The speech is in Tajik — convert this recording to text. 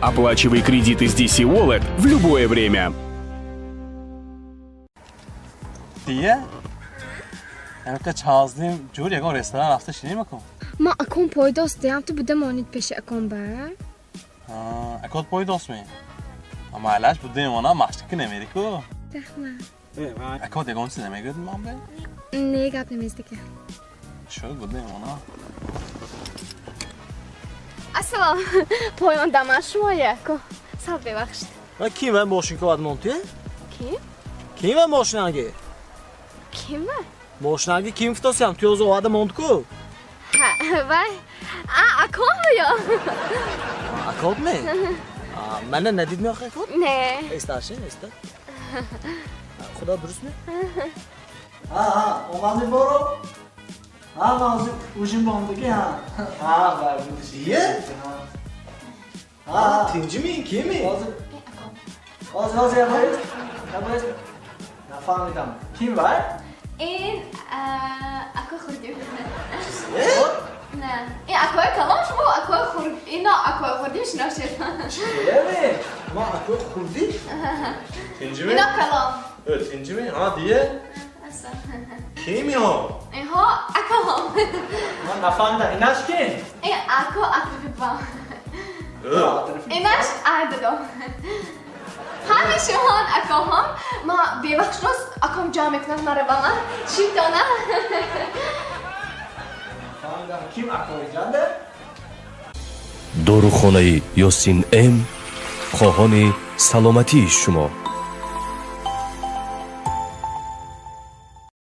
Оплачивай кредиты с DC Wallet в любое время. Дия? Амка чазним ҷур ягон ресторан рафта шинем акун? Ма акон пойдост диям, ту буда монид пеши акон ба. Акот пойдост ме? Майлаш будем она машти ки намери ку? Рахмат. Акот ягон чиз намегӯяд ман бе? Не, гап намездака. Шуд, будем она. Ассалом. Поён дама шумоя ко. Сал бебахшид. Ва ким ва мошинка вад монти? Ким? Ким ва мошинаги? Ким ва? Мошинаги ким фтосям? Ту ёзо вада монд ку? Ҳа, вай. А, акон ё. Акот ме? Мана надид ме охи акот? Не. Эсташин, эста. Худо дуруст ме? Ҳа, ҳа, омадӣ боро? Ҳа, ман ҳозир ужин бомдиги, ҳа. Ҳа, вай будиш. Ие? Ҳа. Тинҷими, кими? Ҳозир. Ҳозир, ҳозир, ябоист. Ябоист. Нафаҳмидам. Ким вай? Ин ако хурдим. Э? Не. Ин акои калон шумо акои хурд. Ино акои хурдим шиношед. Чиеме? Ма акои хурдӣ? Тинҷими? Ино калон. Э, тинҷими? Ҳа, дия? Ассалом. Кими ҳо? Инҳо акоҳом. Ман нафаҳмидам. Инаш ким? Ин ако атрафи бам. Э, Инаш айдадом. Ҳами шумон акоҳом. Ма бевақт рост аком ҷамъ мекунам наравама. Шитона. Нафаҳмидам. Ким акои ҷанда? Дорухонаи Ёсин М хоҳони саломатии шумо.